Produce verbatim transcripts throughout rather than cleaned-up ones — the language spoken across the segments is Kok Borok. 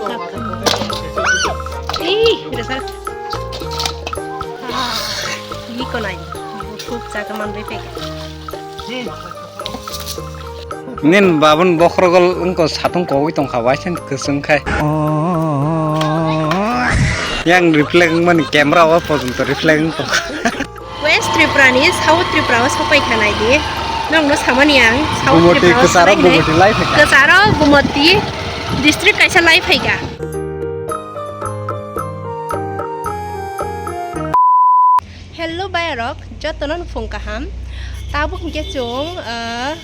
Ih, dasar. Ah, ini ko nai. Bukhuk jaga manbai pek. Nin babun bokrogol wngkha satung kogwi tongkha waisang kwchwng khai. Yang reflect wngmani camera o porjonto reflect wng tongkha. West Tripura ni South Tripura o sokpai kha nai di. Nokno samani ang South Gumoti Tripura o kwcharo salai hinwi. Gumoti lai phaikha. Kwcharo Gumoti district kaisa lai phaikha. Hello bayarok, jotono nukhung kaham. Tabuk hinkhe chwng, ah,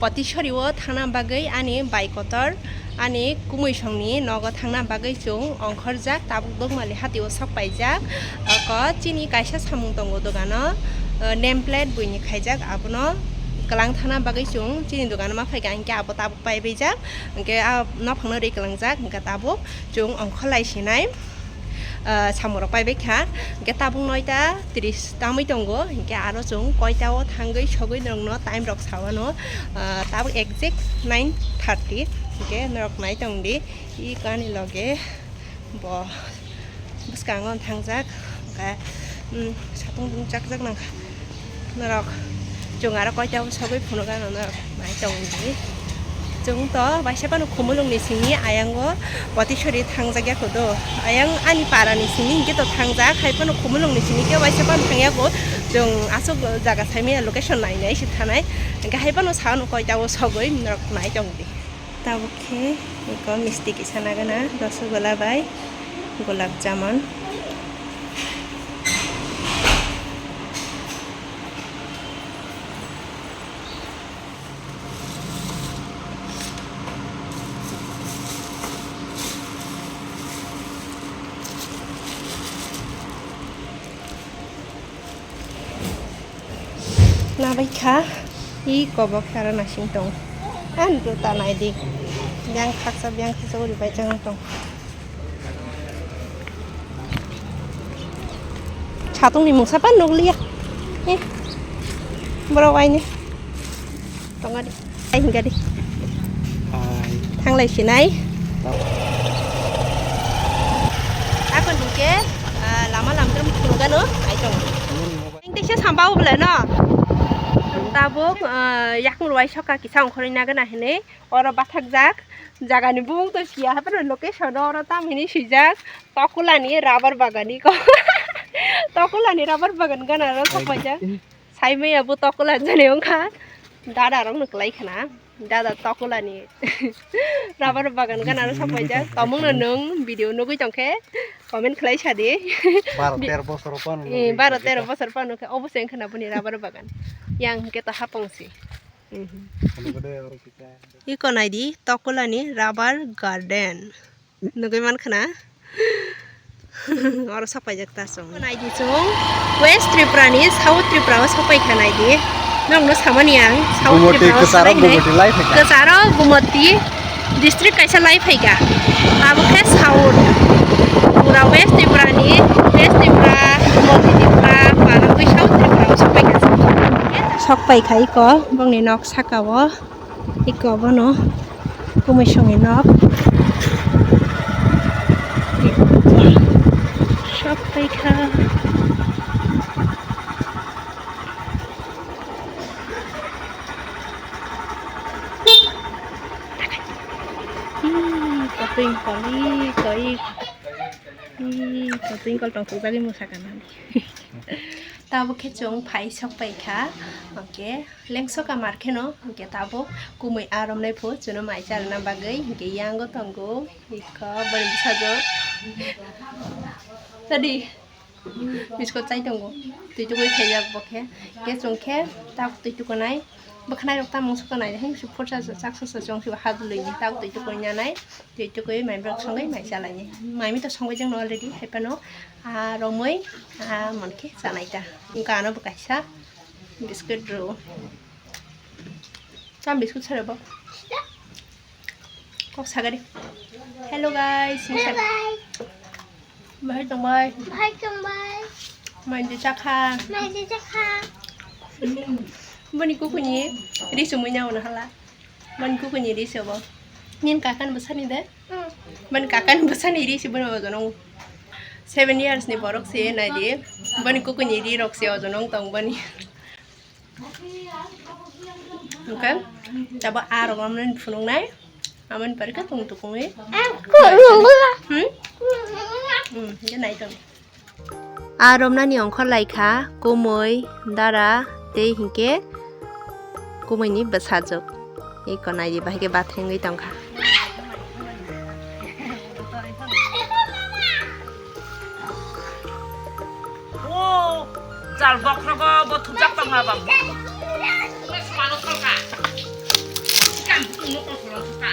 Potisori o thangna bagwi ani bai kotor, ani kumui songni nogo thangna bagwi chwng ongkhorjak, tabuk Dogmali hati o sok paijak. Oko chini kaisa samung tongo dogano, ah, name plate buini khaijak, abono kwlang thangna bagwi chwng chini dogano ma phaikha, hinkhe abo tabuk paibaijak, hinkhe ah, nophangno ri kwlangjak, hinkhe tabuk chwng ongkhorlai sinai. Ah, samung rok paibai kha, hinkhe tabuk noita tris tangwi tongo, hinkhe aro chwng koita o thangwi sogwi norokno time rok sawano, ah, tabuk exact nine thirty, hinkhe norok nai tong di, i kani loge bo bwskango thangjak, hinkhe, um, satung jakjak nangkha. Norok chwng aro koita o sogwi phunukgano norok nai tongdi. Chwng to waisa phano Khumulwngni simi ayango Potisori thangjak ya kodo. Ayang ani para ni simi hinkhe to thangjak, hai phano Khumulwngni simi khe waisa phano thangya ko. Chwng aswk jaga saimaya location nai nai se thanai. Hinkhe hai phano sano koita o sogwi norok nai tongdi. Tabuk khe eko misti kisa nagana, rosogula bai gulab jamun. Nabai kha, i kobok khe aro naising tong. Ani juta nai di. Yang khaksa, yang khaksa uri bai chang tong. Satungni mungsa pan nukliya. Eh. Borok aini. Tongo di. Ai hinga di. Hai. Thanglai sinai. Akon hingke, ah, lama lamdrum phunugano, ai tongo. Ang teisa samba o bwlai no. Tabuk, ah, yakung rwai soka kisa ongkhorwi nagana hinwi oro bathakjak. Jagani bumung to siya, haphano location oro tam hinwi swijak. Tokulani rubber bagan iko. Tokulani rubber bagan gana ro sok paijak. Saimaya bo tokula jani wngkha. Dada rok no kwlai khna. Dada tokulani rubber bagan gana ro sok paijak. Tomung no nwng video nugwi tongkhe comment khlai sadi. Baro tero bosor phano. Eh, baro tero bosor phano khe obo se wngkha na boni rubber bagan. Yang hwnkhe to hapong si. Iko naidi tokulani rubber garden. Nugui mankha na? Oro sok paijak ta chwng. Naidi chwng West Tripura ni South Tripura o sok paikha naidi. Nokno samani ang South Gumoti Tripura o kwcharo salai hinai. Gumoti lai phaikha. Kwcharo Gumoti district kaisa lai phaikha. Abo khe South. Pura West Tripura ni, West Tripura, Gumoti Tripura, parogwi South Tripura o sok paikha. Sok paikha iko bongni nok saka o. Iko bono kumui songni nok. Sok paikha. Ih, kotoi wngkol, ih, koi. Ih, kotoi wngkol tongthokjagwi mwsa kanani. Tabuk khe chwng phai sok paikha. Oke. Lengso kamar kheno, hinkhe tabuk kumui aa romnai pho, chwngno mai charwna bagwi, hinkhe yango tongo, ikha bwrwi bwsajwk. Tadi, biskot chai tongo, twi tukui khaijak bo khe, hinkhe chwng khe tabuk twi tukunai, bwkhanai rok tamung sukanai, heng si phorsa chak sosa chwng si hadwlwi ni tabuk twi tukui nanai. Twi tukui mai borok songwi mai chalaini. Mai mi to songwi jengno already, hai phano, ah, romwi, ah, monkhe chanai ta. Wngkha ano bo kaisa biscuit rw. Cham biscuit sare bo. Kok sagari. Hello guys, Hello guys. Bahai tongbai. Bahai tongbai. Mai de chakha. Mai de chakha. Boni kukuni ri sumui na ono hala. Boni kukuni ri sobo. Nin kakan bwsani de? Bani kakan bwsani ri si bani ojono. Seven years ni borok se nai di. Bani kukuni ri rok se ojono tong bani. Oke, tabo a rok amani phunuknai, amani pore khe tong tukungwi. Hmm? Hmm, je nai tong. A romnani ongkhor lai kha kumui, dara tei hinkhe kumui ni bwsajwk. Eko nai di, bahai khe bathengwi tong kha. O, jal bokhrogo bo thupjak tong ha ba. Mano thokha. Kam tu no ko thokha.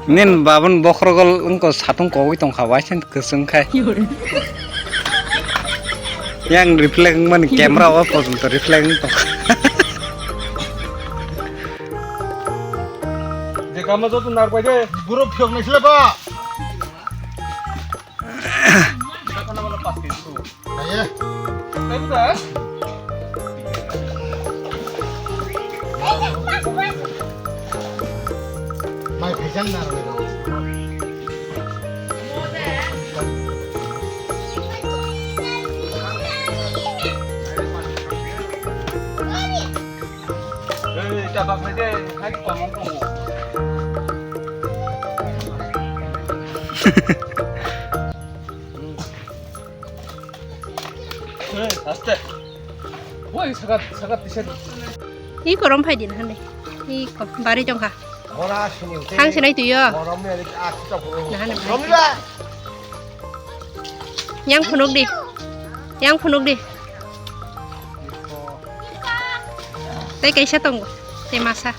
Nin babun bokhrogo wngko satung kogwi tongkha, waisen kwchwng khai. Yang reflect wngmani camera o porjonto reflect wng tongkha. Je kama joto narbai de, guru phiyok naisle ba. Kaya. Mai phaichang na rw. Ei, ta bak mai de, hai ko tong tong. Ei, aste. Woi, sagat, sagat, tiset. Iko rom phai din hande. Iko, bari tong kha. Bora sini. Thang sinai tuyo. Bora me rik ak ta bro. Nah, nah, rom ba. Yang phunuk di. Yang phunuk di. Tei kaisa tongo. Tei masa.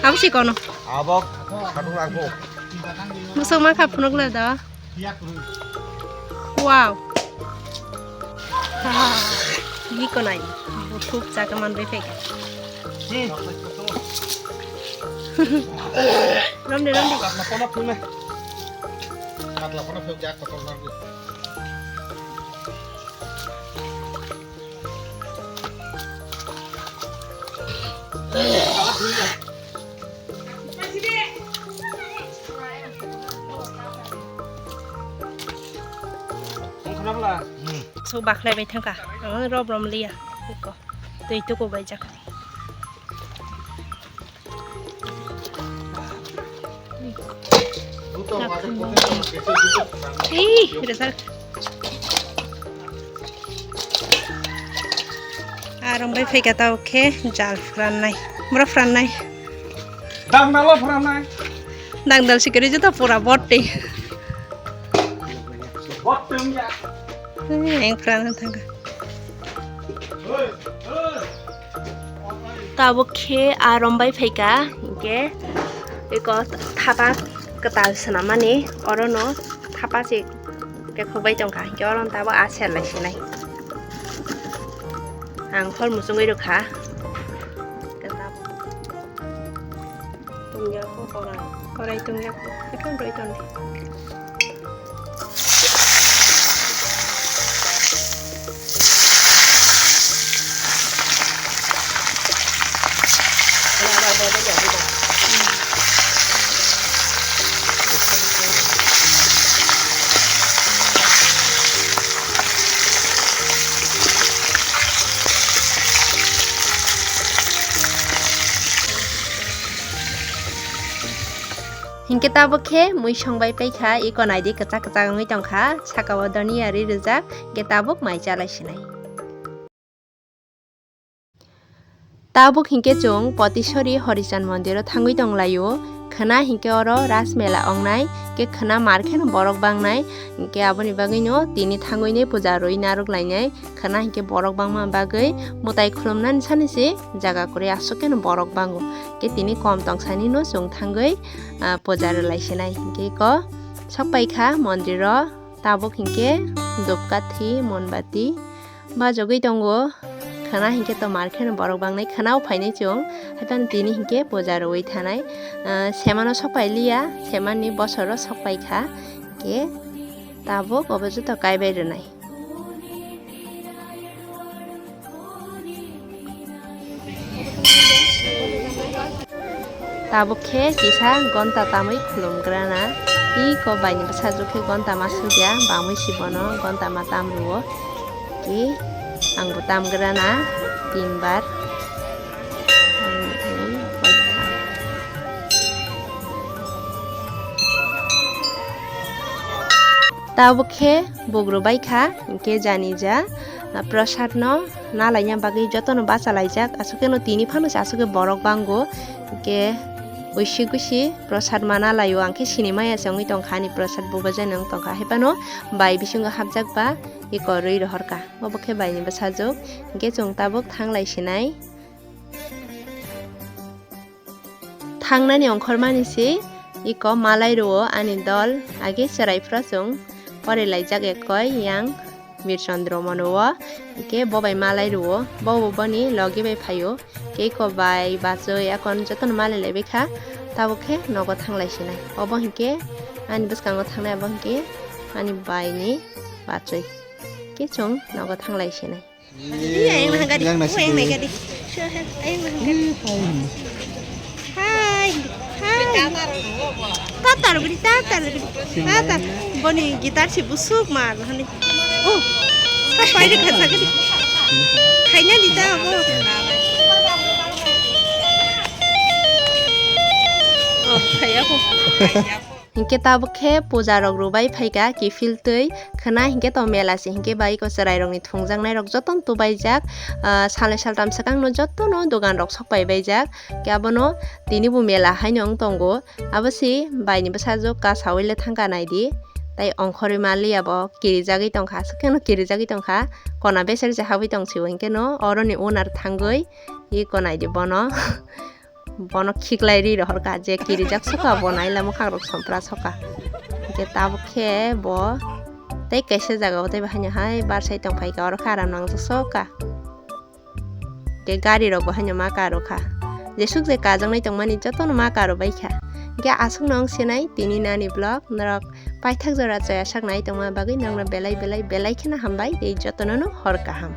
Abo si kono. Abo khatung langkho. Musuk ma kha phunuk le do. Wow. Ni konai. Buthuk chaka man bai phai. Hmm. Rom de, rom de. Katla kono phunuk. Katla kono phunuk jak kotor langkho. So bakhlai bai thangkha, ang rob rom liya, iko twi tuku bai jak. Ih, result. Arong bai phaikha tao khe jal phrannai. Mura phrannai. Dangdalo phrannai. Dangdal sikiri juta pura botte. Botte wngya. Eng phranna thangkha. Tabuk khe a rombai phaikha, hinkhe eko thapa kwtal swnammani, orono thapa se kephobwi tongkha, hinkhe orono tabuk a serlai sinai. Ang khol muchungwi rwkha. Tungya ko korai. Korai tungya ko. Ekon roi ton di. Hinkhe tabuk khe mui songbai paikha, iko naidi kwchak kwchak wngwi tongkha, saka o doniya ri rijak, hinkhe tabuk mai chalai sinai. Tabuk hinkhe chwng Potisori Horichand mondiro thangwi tonglaio, khwna hinkhe oro Ras Mela ongnai, hinkhe khwna mar kheno borok bangnai, hinkhe aboni bagwino tini thangwini puja rwi narwk lainai. Khwna hinkhe borok bangma bagwi mwtai khulumnani sani se jaga kwrwi aswk kheno borok bango. Khe tini kom tongsanino chwng thangwi, ah, puja rwlai sinai. Hinkhe eko sok paikha mondiro, tabuk hinkhe dupkathi, monbati bajagwi tongo. Khwna hinkhe to mar kheno borok bangnai, khwnao phainai chwng. Haiphano tini hinkhe puja rwui thanai. Ah, semano sok pailiya, semani bosoro sok paikha. Hinkhe tabuk obo joto kaibai rwnai. Tabuk khe kisa gonta tamwi khulumgrana. Iko baini bwsajwk khe gonta ma sukya, bamwi si bono gonta ma tam rwo. Ki ang bo tamgrana tinbar. Tabuk khe bugruk bai kha, hinkhe jani ja, ah, prasad no nalaina bagwi jotono bachalaijak, aswk khe no tini phano se aswk khe borok bango, hinkhe uisi gusi prasad ma nalaio, ang khe sini maya se wngwi tongkha, ani prasad bubajaino wng tongkha, haiphano bai bisingo hapjak ba iko rwi rohorkha, obo khe baini bwsajwk, hinkhe chwng tabuk thanglai sinai. Thangnani ongkhormani se iko malai rwo ani dol, age chwrai phra chwng pore laijak ekkoi yang Mirchandra mono o, hingke bo bai malai rwo, bo bo boni logi bai phaio, tei iko bai bachoi akon jotono malai laibai kha, tabuk khe nogo thanglai sinai. Obo hingke ani bwskango thangnai, abo hingke ani bai ni bachoi, hingke chwng nogo thanglai sinai. Iya, yang nang gadi. Yang nasi. Oh, yang nang gadi. Hai. Hai. Tatar gadi, tatar gadi. Tatar. Boni gitar si busuk mar hani. Oh. Sapai de kasa gadi. Khaina di ta bo. Oh, khaya ko. Hinkhe tabuk khe puja rok rwbai phaikha kiphil twi khwna, hinkhe to mela se, hinkhe bai iko chwrai rokni thwngjaknai rok jotono tubaijak, ah, salnwi saltam swkangno jotono dogan rok sokpai baijak. Khe abono tini bo mela haino wng tongo, abo se baini bwsajwk kasawi le thangkha naidi, tai ongkhorwi manliya bo kirijagwi tongkha, aswk kheno kirijagwi tongkha, kona beser se habwi tongsibo, hinkhe no oroni owner thangwi iko naidi bono. Bono khiklai ri rohor kha, je kirijak sokha, bo naila mwkhang rok sompra sokha. Hingke tabuk khe bo tei kaisa jaga o tei bo haino hai barsai tong phai kha, oro khe aram nangjak sokha. Hingke gari rok bo haino ma karo kha. Jesuk je kajaknai tongmani jotono ma karo bai kha. Hingke aswk no wng sinai tini nani vlog, norok paithak jora chaya sak nai tongma bagwi norokno belai belai belai kheno hambai tei jotono no hor kaham.